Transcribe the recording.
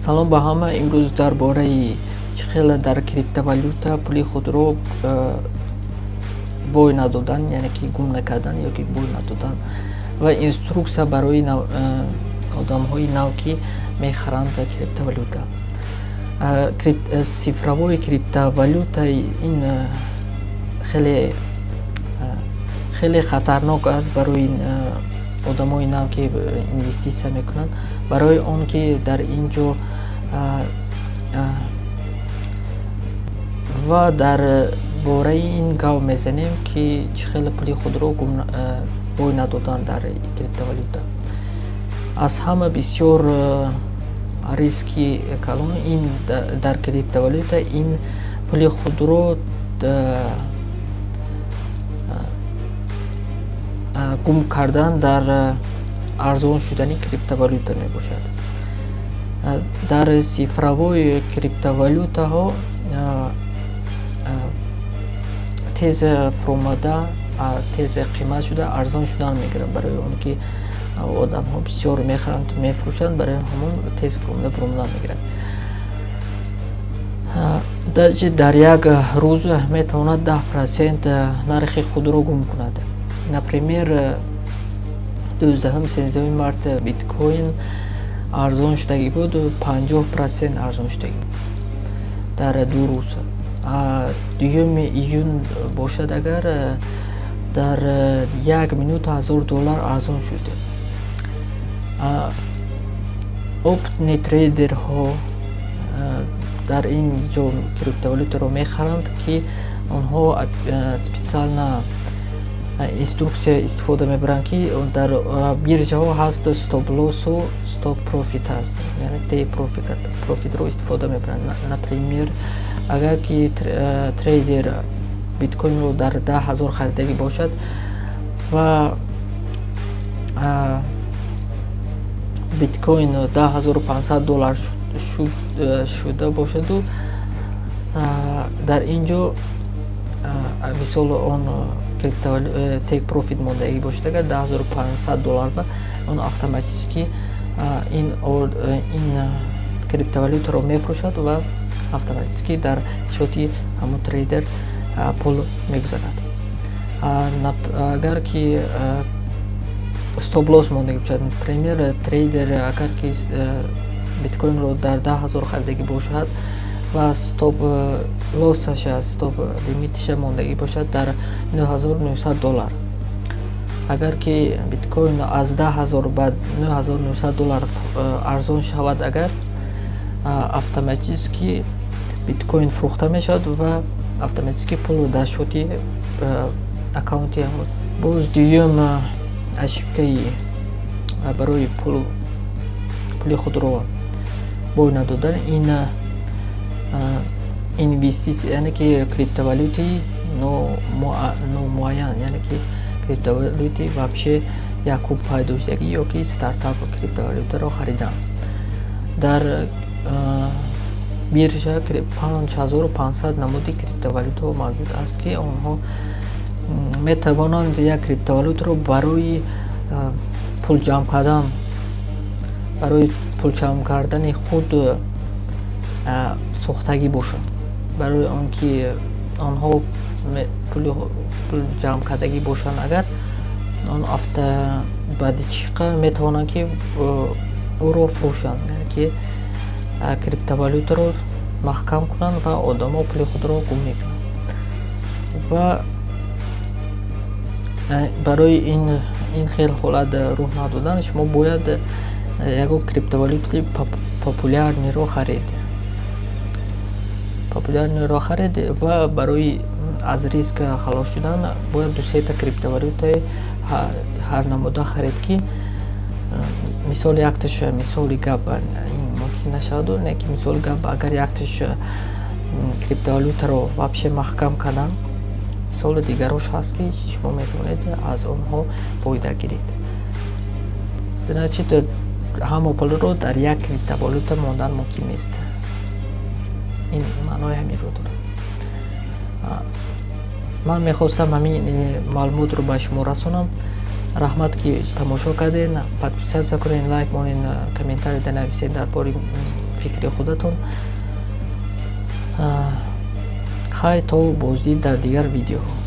Салом ба ҳама. Имрӯз дар бораи чӣ хел дар криптовалюта пули худро бой надодан, яъне ки гум накардан ё ки бой надодан ва инструксия барои одамҳои нав, ки мехаранд криптовалюта. Цифровой криптовалюта ин хеле хеле хатарнок аст барои одамои нав, ки инвеститсия мекунанд, барои он ки дар ин ҷо ва дар бораи ин гап мезанем, ки чӣ хел пули худро бой надодан дар криптовалюта. Аз ҳама бисёр риски калон ин дар криптовалюта ин пули худро гум кардан дар арзон шудани криптовалюта мебошад. Дар цифровой криптовалютаҳо тез фуромада, тез қимат шуда, арзон шудан мегирад, барои он ки одамҳо бисёр мехаранд, мефурӯшанд, барои ҳамон тез фуромада буромадан мегирад. Даже дар як рӯз метавонад 10% нархи худро гум кунад. Например, 12, 13 март биткоин арзон шудагӣ буд, 50% арзон шудагӣ буд дар 2 рӯз. 2 июн бошад агар, дар як минут 1000 доллар арзон шуд. Опытный трейдерҳо дар ин ҷо криптовалютаро мехаранд, ки онҳо специально инструксия истифода мебаранд, ки дар биржаҳо ҳаст стоп-лоссу стоп-профит ҳаст, яъне take профитро истифода мебаранд. Например, агар ки трейдер биткоинро дар 10 000 харидагӣ бошад ва биткоин 10 500 доллар шуда бошаду, дар ин ҷо мисол он take profit мондагӣ бошад, агар 10 500 доллар ба он автоматически ин криптовалютаро мефурӯшад ва автоматически дар счёти ҳамон трейдер пул мегузарад. Агар ки стоп-лосс мондагӣ бошад, например, трейдер агар ки биткоинро дар 10 000 харидагӣ бошад ва стоп лоссаша, стоп лимитиша мондагӣ бошад дар 9900 доллар, агар ки биткоин аз 10 000 ба 9900 доллар арзон шавад агар, автоматически биткоин фурӯхта мешавад ва автоматически пул дар счёти аккаунти. Боз дуюм ошибкаи барои пули худро бой надодан ин инвеститсия, яъне ки криптовалютаи номуайян, яъне ки криптовалютаи вообще якум пайдо шудагӣ ё ки стартап криптовалютаро харидан. Дар биржа 5500 намуди криптовалютаҳо мавҷуд аст, ки онҳо метавонанд як криптовалютаро барои пул ҷамъ кардан, барои пул ҷамъ кардани худ сохтагӣ бошанд. Барои он ки онҳо пул ҷамъ кардагӣ бошанд агар, он баъди чиқа метавонанд, ки ӯро фурӯшанд, яъне ки криптовалютаро маҳкам кунанд ва одамо пули худро гум мекунанд. Ва барои ин хел ҳолат рӯҳ надодан, шумо бояд ягон криптовалютаи популярныйро харед, популярныйро харед ва барои аз риск халос шудан бояд дусета криптовалютаи ҳар намуда харед, ки мисол якташ, мисоли гап, ин мумкин нашаваду, не ки мисоли гап, агар якташ криптовалютаро вообще маҳкам кардан, мисоли дигарош ҳаст, ки шумо метавонед аз онҳо фоида гиред. Значит, ҳама пулро дар як криптовалюта мондан мумкин нест, ин маънои ҳаминро дорад. Ман мехостам ҳамин маълумотро ба шумо расонам. Раҳмат, ки тамошо кардед. Подписаться кунед, лайк монед, комментарийда нависед дар бораи. Фикри худатон. Хай, то боздид дар дигар видеоҳо.